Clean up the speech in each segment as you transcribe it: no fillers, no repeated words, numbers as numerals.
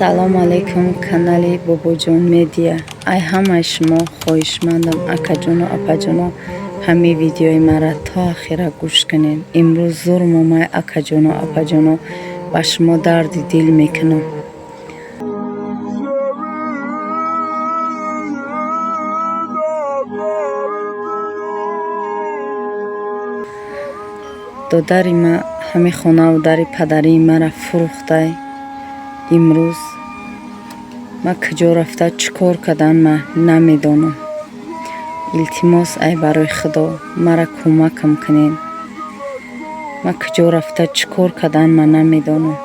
Ассалому алайкум, канали Бобоҷон Медиа. Ай ҳамаи шумо хоҳишмандам, акаҷону апаҷоно, ҳамин видеои мара то ахира гӯш кунед. Имрӯз зурм омай, акаҷону апаҷоно, ба шумо дарди дил мекунам. Додари ма ҳамин хонаву дари падарии мара фурӯхтай. Имрӯз ман куҷо рафта чӣ кор кардан ма намедонам. Илтимос, ай барои Худо, мара кӯмакам кунед. Ман куҷо рафта чӣ кор кардан ма намедонам.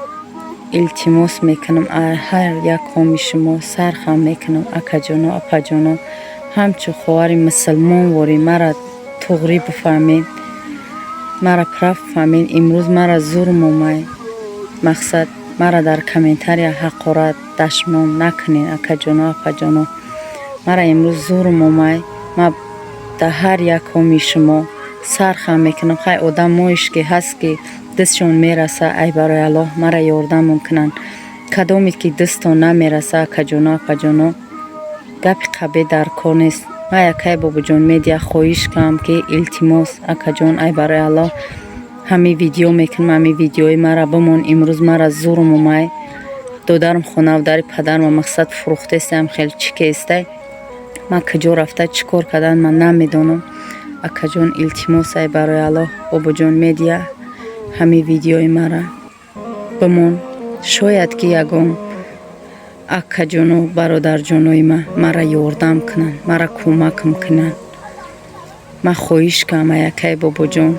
Илтимос мекунам, ай ҳар як қавми шумо сархам мекунам, акаҷоно, апаҷоно, ҳамчун хоҳари мусулмонворӣ мара туғрӣ бифаҳмед, мара прав фаҳмед. Имрӯз мара зурм омай. Мақсад, мара дар комментария ҳақорат, дашном накунед, акаҷоно, апаҷоно. Мара имрӯз зурм омай. Ма дар ҳар як қавми шумо сархам мекунам. Хай, одамоеш ки ҳаст, ки дастшон мераса, ай барои Аллоҳ мара ёрдамон кунанд. Кадоме ки дастон намераса, акаҷоно, апаҷоно, гапи қабе дар кор нест. Ман якай Бобоҷон Медиа хоҳиш кардам, ки илтимос, акаҷон, ай барои Аллоҳ, ҳамин видео мекунам, ҳамин видеои мара бимон. Имрӯз мара зурм омай. Додарам хонаву дари падарма мақсад фурӯхтестаям, хеле чӣ кестай. Ман куҷо рафта чӣ кор кардан ман намедонам. Акаҷон, илтимос, ай барои Аллоҳ, Бобоҷон Медиа, ҳамин видеои мара бимон. Шояд ки ягон акаҷону бародарҷонои ма мара ёрдам кунанд, мара кӯмакам кунанд. Ман хоҳиш кардам, ай акаи Бобоҷон,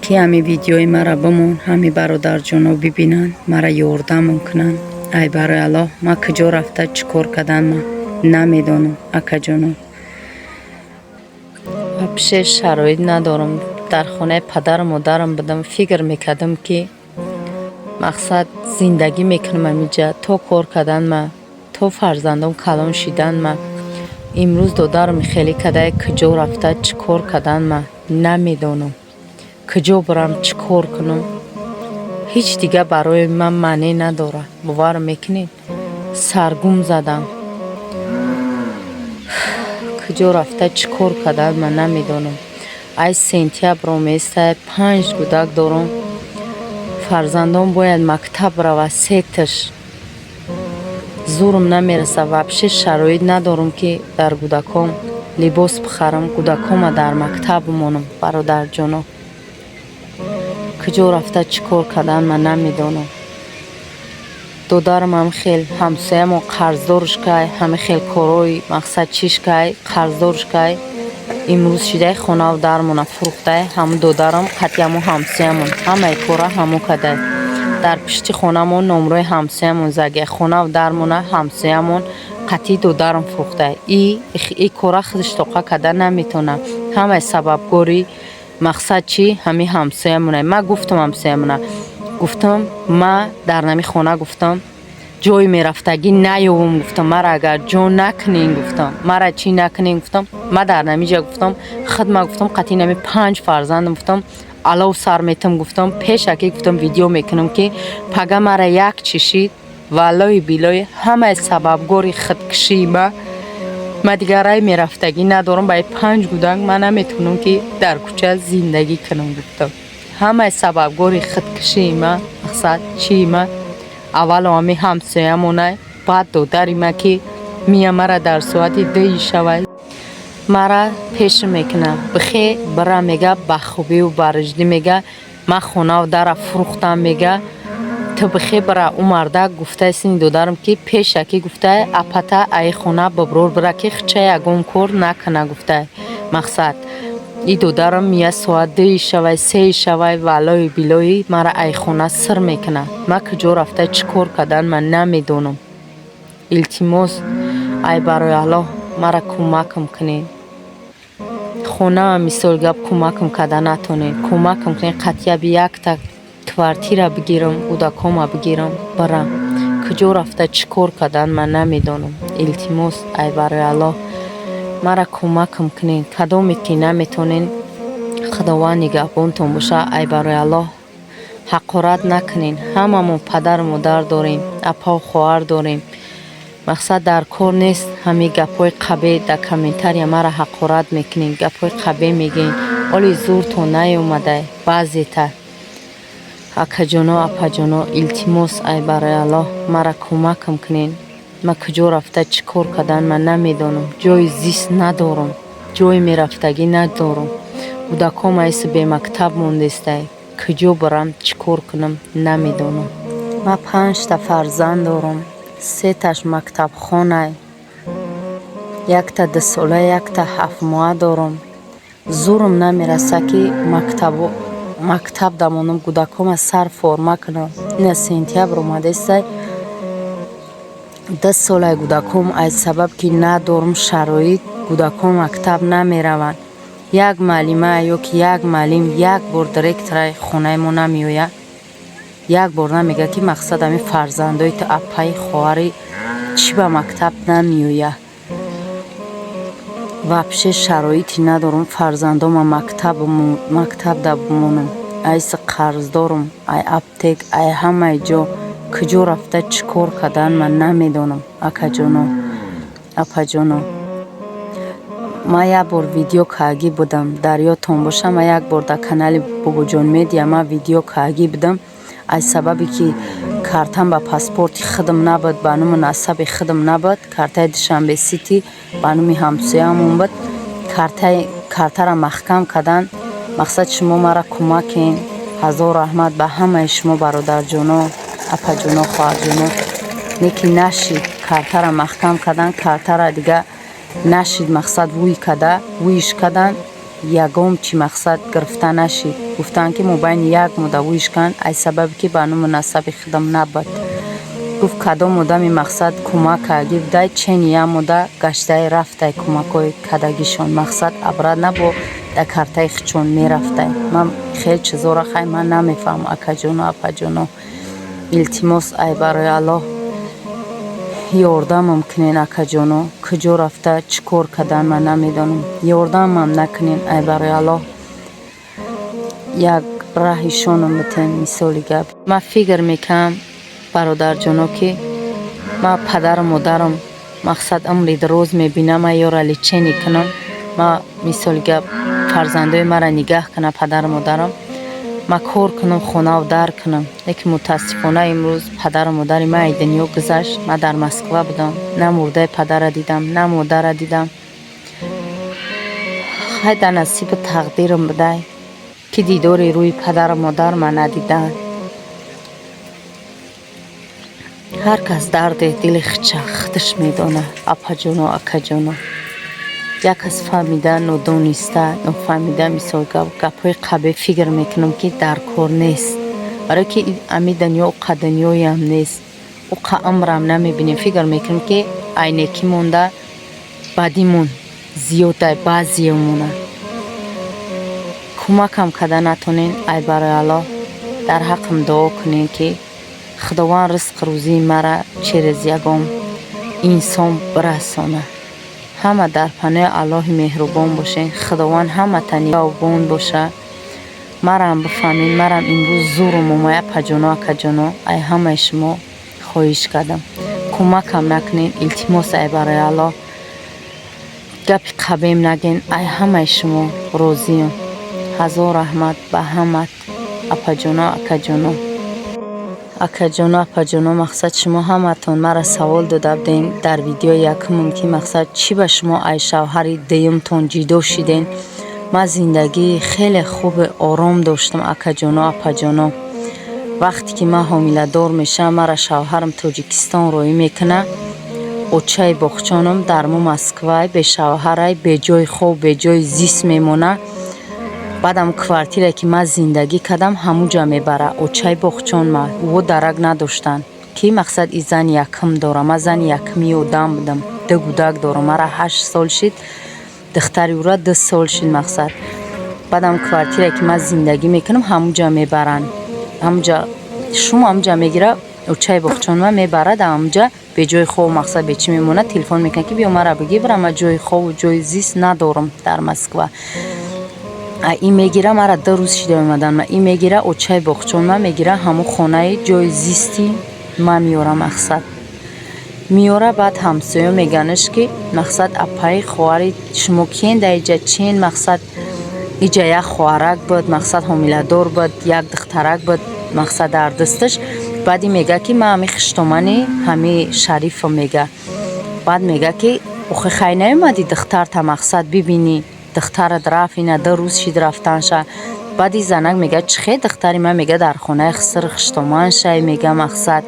ки ҳамин видеои мара бимон, ҳамин бародарҷоно бибинанд, мара ёрдамон кунанд. Ай барои Аллоҳ, ман куҷо рафта чӣ кор кардан ман намедонам, акаҷоно. Вообще шароит надорам. Дар хонаи падару модарам будам, фикр мекардам, ки мақсад зиндагӣ мекунам ҳаминҷа то кор кардан ма, то фарзандом калон шидан ма. Имрӯз додарам хеле кадай, куҷо рафта чӣ кор кардан ма намедонам. Куҷо бирам, чӣ кор кунам, ҳеҷ дига барои ман маъне надорад. Бовар мекунед, саргум задам. Куҷо рафта чӣ кор кардан ман намедонам. Ай сентябр оместа, панҷ кӯдак дорам. Фарзандон бояд мактаб равад, сеташ. Зурм намераса, вообще шароит надорам, ки дар кӯдаком либос бихарам, кӯдакома дар мактаб бимонам. Бародарҷоно, куҷо рафта чӣ кор кардан ман намедонам. Додарам ҳам хел ҳамсоямон қарздоруш кай, ҳами хел корои мақсад чиш кай, қарздоруш кай. Имрӯз шидай хонаву дармона фурӯхтай, ҳамун додарам қатъи ҳамун ҳамсоямон ҳамаи кора ҳамун кадай. Дар пишти хонамон номрои ҳамсоямон загия, хонаву дармона ҳамсоямон қатъи додарам фурӯхтай. И кора худаш тоқа карда наметавонад. Ҳамаи сабабгори мақсад чӣ, ҳамин ҳамсоямона. Ман гуфтам ҳамсоямона, гуфтам, ма дар нами хона, гуфтам, ҷой мерафтагӣ наёвум, гуфтам, мара агар ҷо накунен, гуфтам, мара чӣ накунен, гуфтам, ма дар намиҷа, гуфтам, худма, гуфтам, қатъи нами панҷ фарзандам, гуфтам, алов сар метам, гуфтам, пешакӣ, гуфтам, видео мекунам, ки пага мара як чишид, валлои билои ҳамаи сабабгори худкушии ма. Ма дигар рай мерафтагӣ надорам, ба панҷ кӯдак ман наметавонам, ки дар кӯча зиндагӣ кунам, гуфтам. Ҳамаи сабабгори худкушии ма, мақсад чии ма, аввало ҳамин ҳамсоямонай, баъд додари ма, ки мия мара дар соати 2-и шавай мара пеш мекунад. Бихе бира, мега, ба хубиву бариждӣ, мега, ман хонаву дара фурӯхтам, мега, ту бихе бира. Ӯ мардак гуфтаи сини додарам, ки пешакӣ гуфтае, апата аи хона биброр бира, ки хича ягон кор накуна, гуфтае. Мақсад, и додарам мия соат 2-и шавай, 3-и шавай, валлои билои мара ай хона сир мекунад. Ман куҷо рафта чӣ кор кардан ман намедонам. Илтимос, ай барои Аллоҳ, мара кӯмакам кунед. Хонаам, мисол гап, кӯмакам карда натонед, кӯмакам кунед, қатъияби якта квартира бигирам, кӯдакома бигирам, бирам. Куҷо рафта чӣ кор кардан ман намедонам. Илтимос, ай барои Аллоҳ, мара кӯмакам кунед. Кадоме ки наметонед, Худованд нигаҳбонтон боша. Ай барои Аллоҳ, Ҳақорат накунен. Ҳамамон падару модар дорем, апаву хоҳар дорем. Мақсад, дар кор нест ҳамин гапҳои қабеҳ. Дар комментария мара ҳақорат мекунен, гапҳои қабеҳ мегӯен. Оли зуртон наёмадай баъзета. Акаҷоно, апаҷоно, илтимос, ай барои Аллоҳ, мара кӯмакам кунен. Ман куҷо рафта, чӣ кор кардан, ман намедонам. Ҷои зист надорам, ҷои мерафтагӣ надорам. Кӯдаком айси бемактаб мондестай. Куҷо барам, чӣ кор кунам, намедонам. Ман панҷта фарзанд дорам, сеташ мактабхонай, якта 2 сола, якта 7 моҳа дорам. Зурам намераса, ки мактаб дамонам, кӯдакома сар форма кунам. Ина сентябр омадестай, 2 солаи кӯдаком. Аз сабаб ки надорам шароит, кӯдакон мактаб намераванд. Як муаллима ё ки як муаллим як бор директораи хонаи мо намеояд, як бор намегӯяд, ки мақсад, ҳамин фарзандои ту, апаи, хоҳари чӣ ба мактаб намеояд. Вообще шароите надорам фарзандома мактаб да бимонам. Айси қарздорам, ай аптек, ай ҳамаи ҷо. Куҷо рафта, чӣ кор кардан, ман намедонам. Акаҷоно, апаҷоно, ман як бор видео каагӣ будам, дар ёдтон боша. Ман як бор дар канали Бобоҷон Медиа ман видео каагӣ будам. Аз сабабе ки картам ба паспорти худам набуд, ба нуму насаби худам набуд, картаи Душанбе Сити ба номи ҳамсояамон буд, картаро маҳкам кардан. Мақсад, шумо мара кӯмакен. Ҳазор раҳмат ба ҳамаи шумо, бародарҷоно, апаҷоно, хоҳарҷоно. Лекин нашид, картаро маҳкам кардан, картара дига нашид. Мақсад, вуй када, вуиш кадан, ягон чӣ, мақсад, гирифта нашид. Гуфтанд, ки мобайни як мода вуиш кан. Аз сабабе ки ба нуму насаби худам набуд, гуфт, кадом одами, мақсад, кӯмак кардӣ будай, чени як мода гаштаи рафтай, кӯмакҳои кардагишон, мақсад, обратно бо дар картаи худшон мерафтай. Ман хеле чизоро, хай, ман намефаҳмам. Акаҷоно, апаҷоно, илтимос, ай барои Аллоҳ, ёрдамам кунен. Акаҷоно, куҷо рафта, чӣ кор кардан, ман намедонам. Ёрдамам накунен, ай барои Аллоҳ, як раҳишонам битен. Мисоли гап, ман фикр мекунам, бародарҷоно, ки ман падару модарам, мақсад, умри дароз мебинам, ман ёра лечение кунам, ман, мисоли гап, фарзандои маро нигаҳ кунам падару модарам, ман кор кунам, хонаву дар кунам. Лекин мутаассифона имрӯз падару модари ман аз дунё гузашт. Ман дар Москва будам, на мурдаи падарро дидам, на модарро дидам. Хай, дар насибу тақдирам будай, ки дидори рӯи падару модар ман надидам. Ҳар кас дарди дили худша худаш медонад. Апаҷоно, акаҷоно, як кас фаҳмида, нодониста, нофаҳмида, мисол гап, гапҳои қабеҳ фикр мекунам, ки дар кор нест, барое ки ами дунё уқа дунёям нест, уқа умрам намебинем. Фикр мекунам, ки ай некӣ монда бадимон зиёдай. Баъзеомона кӯмакам карда натонен, ай барои Аллоҳ, дар ҳаққам дуо кунен, ки Худованд ризқу рӯзии мара через ягон инсон бирасонад. Ҳама дар паноҳи Аллоҳи меҳрубон бошен. Худованд ҳаматан нигаҳбон боша. Марам бифаҳмед, марам имрӯз зурум омад. Апаҷоно, акаҷоно, ай ҳамаи шумо хоҳиш кардам, кӯмакам накунед, илтимос, ай барои Аллоҳ, гапи қабеҳ нагӯед. Ай ҳамаи шумо розиам. Ҳазор раҳмат ба ҳамат, апаҷоно, акаҷоно. Акаҷоно, апаҷоно, мақсад, шумо ҳаматон мара савол дода будем дар видеои якумум, ки, мақсад, чӣ ба шумо ай шавҳари дуюмтон ҷидо шидем. Ман зиндагии хеле хуби ором доштам, акаҷоно, апаҷоно. Вақте ки ман ҳомиладор мешавам, мара шавҳарам Тоҷикистон роҳӣ мекунад. Очаи боғчонам дар мо Москвай, бешавҳарай, беҷои хоб, беҷои зист мемонад. Баъдам квартирае, ки ман зиндагӣ кардам, ҳамуҷа мебара очаи боғчон. Ма ӯ дарак надоштанд, ки, мақсад, и зани якум дорам. Ман зани якуми одам будам, ду кӯдак дорам. Мара 8 сол шид, духтари ӯра 2 сол шид. Мақсад, баъдам квартирае, ки ман зиндагӣ мекунам, ҳамуҷа мебаранд. Ҳамуҷа шум ҳамуҷа мегира очаи боғчон, ма мебарад ҳамуҷа, беҷои хоб, мақсад, бечӣ мемонад. Телефон мекунад, ки биё, мара бигир, бира, ман ҷои хобу ҷои зист надорам дар Москва. А ин мегира мара, 2 рӯз шида омадан ма. Ин мегира, очаи боғчон ма мегира, ҳамун хонаи ҷои зисти ма меёра. Мақсад, меёра. Баъд ҳамсоё меганаш, ки мақсад, апаи хоҳари шумо киен дар иҷа, чиен? Мақсад, иҷа як хоҳарак буд, мақсад, ҳомиладор буд, як духтарак буд, мақсад, дар дасташ. Баъд ин мега, ки ман ҳами хиштомани ҳами Шарифам, мега. Баъд мега, ки охи, хай, наёмадӣ духтарта, мақсад, бибинӣ? Духтарат рафт, ина 2 рӯз шид рафтанша. Баъд ин занак мега: «Чӣ хел духтари ман?» Мега, дар хонаи хиср хиштоманшай, мега, мақсад.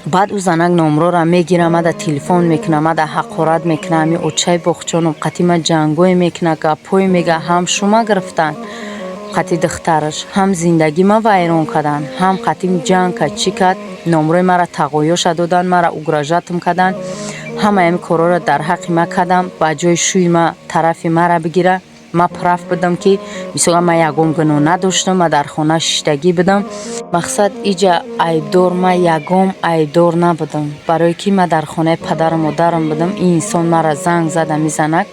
Баъд ӯ занак номрора мегира, мада телефон мекуна, мада ҳақорат мекуна. Ҳами очаи боғчоном қати ма ҷангое мекуна, гапҳое мега. Ҳам шума гирифтан қати духтараш, ҳам зиндагӣ ма вайрон кардан, ҳам қатим ҷанг кард, чӣ кард. Номрои мара тағоёша додан, мара угрожать ам кардан. Ҳамаи ҳами корҳоро дар ҳаққи ма кардам, ба ҷои шӯи ма тарафи мара бигира. Ма прав будам, ки мисола ман ягон гуноҳ надоштам, ма дар хона шиштагӣ будам. Мақсад, иҷа айбдор ма ягон айбдор набудам, барое ки ма дар хонаи падару модарам будам. Ин инсон мара занг зад, ами занак.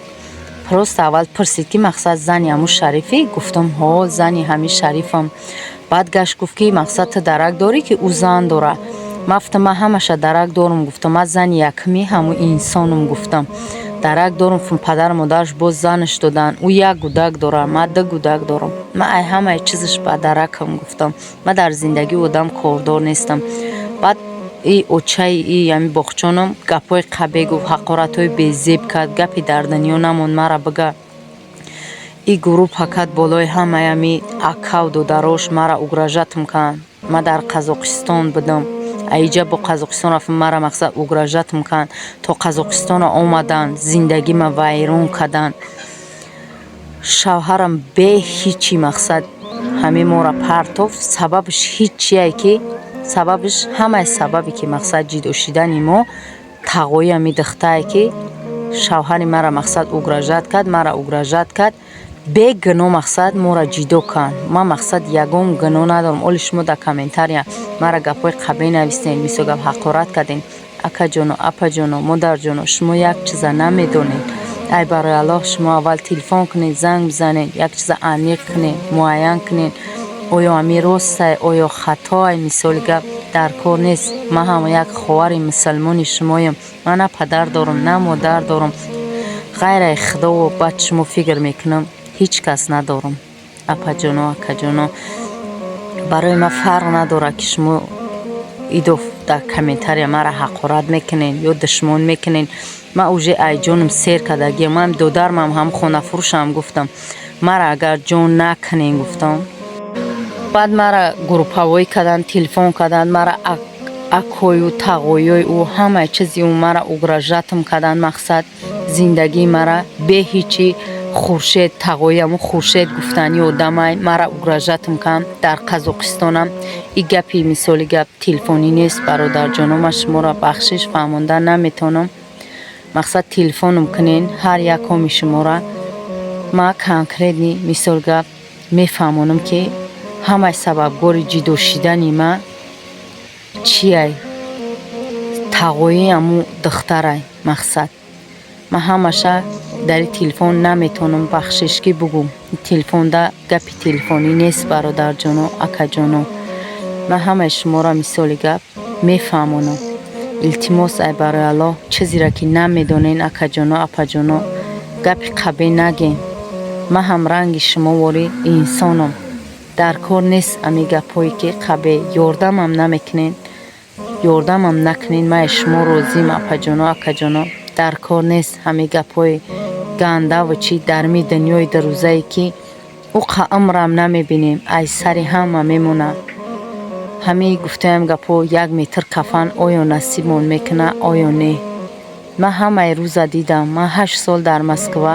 Просто аввал пурсид, ки мақсад, зани ҳамун Шарифӣ? Гуфтам: «Ҳо, зани ҳами Шарифам». Баъд гашт, гуфт, ки мақсад, ту дарак дорӣ, ки ӯ зан дора? Ма гуфтам: «Ман ҳамаша дарак дорам», гуфтам, «ман зани якуми ҳамун инсонам», гуфтам, «дарак дорам». Падару модараш боз занаш доданд, ӯ як гудак дорад, ман ду гудак дорам, ман ай ҳамаи чизаш ба даракам, гуфтам, ман дар зиндагии одам кордор нестам. Баъд и очаи и ами боғчоном гапҳои қабеҳ гуфт, ҳақоратҳои безеб кард, гапи дар дунё намонд мара бига. И группа кард болои ҳамаи ами акаву додарош, мара угрожать ам карданд. Ман дар Қазоқистон будам, аиҷа бо Қазоқистон рафтам, мара, мақсад, угрожать ам карданд, то Қазоқистона омаданд, зиндагима вайрон карданд. Шавҳарам бе ҳичи, мақсад, ҳамин моро партофт. Сабабаш ҳиччие, ки сабабаш, ҳамаи сабабе, ки мақсад, ҷидо шидани мо тағои ами духтае, ки шавҳари мара, мақсад, угрожать кард, мара угрожать кард, бегуноҳ, мақсад, моро ҷидо кард. Ман, мақсад, ягон гуноҳ надорам. Оли шумо дар комментария мара гапҳои қабеҳ навистем, мисол гап, ҳақорат кардем. Акаҷоно, апаҷоно, модарҷоно, шумо як чиза намедонед. Ай барои Аллоҳ, шумо аввал телефон кунед, занг бизанед, як чиза аниқ кунед, муайян кунед, оё ами ростай, оё хатоай. Мисоли гап, дар кор нест. Ман ҳам як хоҳари мусалмони шумоям. Ман на падар дорам, на модар дорам, ғайраи Худову баъд шумо фикр мекунам, ҳеҷ кас надорам. Апаҷоно, акаҷоно, барои ман фарқ надорад, ки шумо идоф дар комментария мара ҳақорат мекунед ё душмон мекунед. Ман уже ай ҷонам сер кардагиам. Ман додармам ҳам хонафурӯшам, гуфтам, мара агар ҷон накунен, гуфтам. Баъд мара группавоӣ карданд, телефон карданд мара, акою тағоёи ӯ, ҳамаи чизи ӯ мара угрожать ам карданд. Мақсад, зиндагии мара бе ҳичи Хуршед, тағояму Хуршед гуфтани одамай мара угрожать ам карданд дар Қазоқистонам. И гапи, мисоли гап, телефонӣ нест, бародарҷоно. Ман шуморо, бахшиш, фаҳмонда наметавонам. Мақсад, телефонам кунен, ҳар якоми шуморо ман конкретный, мисол гап, мефаҳмонам, ки ҳамаи сабабгори ҷидо шидани ман чиай. Тағои аму духтарай. Мақсад, ман ҳамаша дар телефон наметавонам, бахшиш, ки бугӯм. Телефонда гапи телефонӣ нест, бародарҷоно, акаҷоно. Ман ҳамаи шуморо, мисоли гап, мефаҳмонам. Илтимос, ай барои Аллоҳ, чизеро ки намедонен, акаҷоно, апаҷоно, гапи қабеҳ нагем. Ман ҳам ранги шумоворӣ инсонам. Дар кор нест ами гапҳое, ки қабеҳ. Ёрдамам намекунен, ёрдамам накунен, ман аз шумо розиам, апаҷоно, акаҷоно. Дар кор нест ҳами гапҳои гандаву чӣ дар ми дунёи дурӯзае, ки ӯ умрам намебинем, ай сари ҳама мемонад. Ҳамаи гуфтаям гапҳо, як метр кафан оё насибмон мекунад, оё не? Ман ҳамаи рӯза дидам. Ман 8 сол дар Москва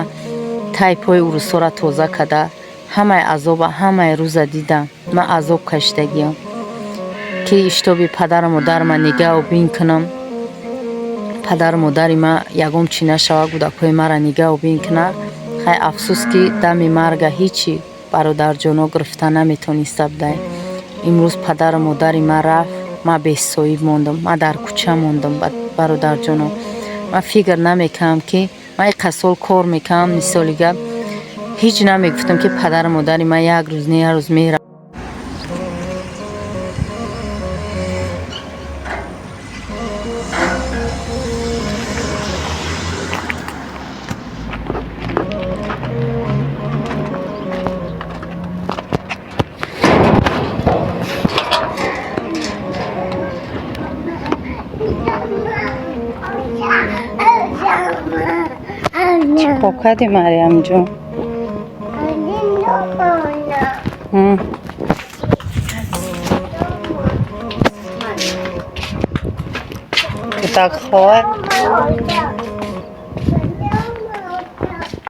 тай пои урусҳоро тоза карда, ҳамаи азоба, ҳамаи рӯза дидам. Ман азоб кашидагиам, ки иштоби падару модарма нигаҳу бин кунам. Падару модари ман ягон чӣ нашавад, кӯдакҳои маро нигаҳу бин кунад. Хай, афсӯс, ки дами марга ҳичи, бародарҷоно, гирифта наметониста будай. Имрӯз падару модари ман рафт, ман бесоҳиб мондам, ман дар кӯча мондам. Бародарҷоно, ман фикр намекардам, ки ман иққадр сол кор мекардам, мисоли гап. Ҳеҷ намегуфтам, ки падару модари ман як рӯз не, як рӯз мера. Чӣ кор кардӣ, Мариямҷон? Кӯдак хоҳад.